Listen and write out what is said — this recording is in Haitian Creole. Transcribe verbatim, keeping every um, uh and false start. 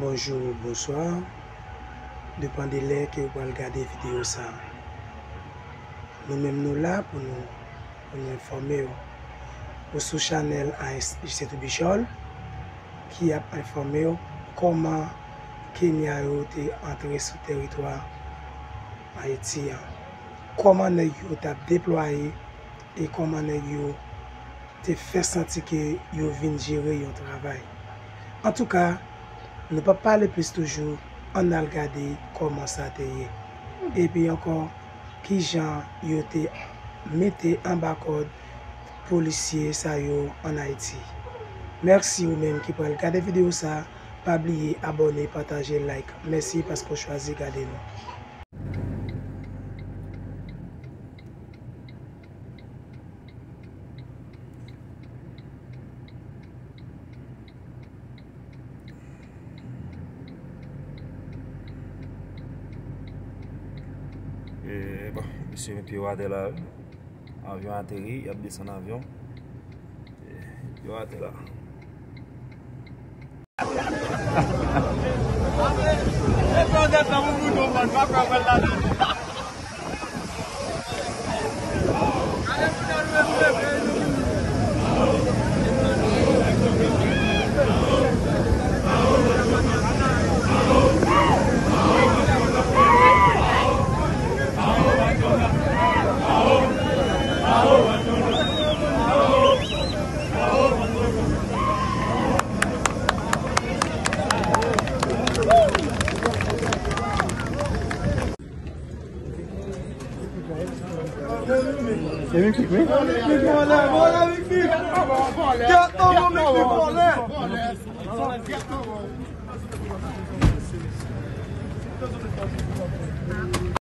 Bonjou, bonswa. Depann de lè ke w pral gade videyo sa a. Nou menm nou la pou nou, pou nou enfòme w. Ou sou chanèl A S J C Tou Bichòl ki ap enfòme w kòman Kenya yo te antre sou teritwa Ayiti an. Kòman nèg yo t ap deplwaye e kòman nèg yo te fè santi ke yo vin jere yon travay. Antouka, nou p ap pale plis toujou, ann al gade kòman sa te ye. Epi ankò, kijan yo te mete anba kòd polisye sa yo ann Ayiti. Mèsi ou menm ki pral gade videyo sa, pa bliye abòne, pataje, like. Mèsi paske w chwazi gade nou. E, bon, misye met pye yo atè la. Avyon ateri, y ap desann avyon. E, yo atè la.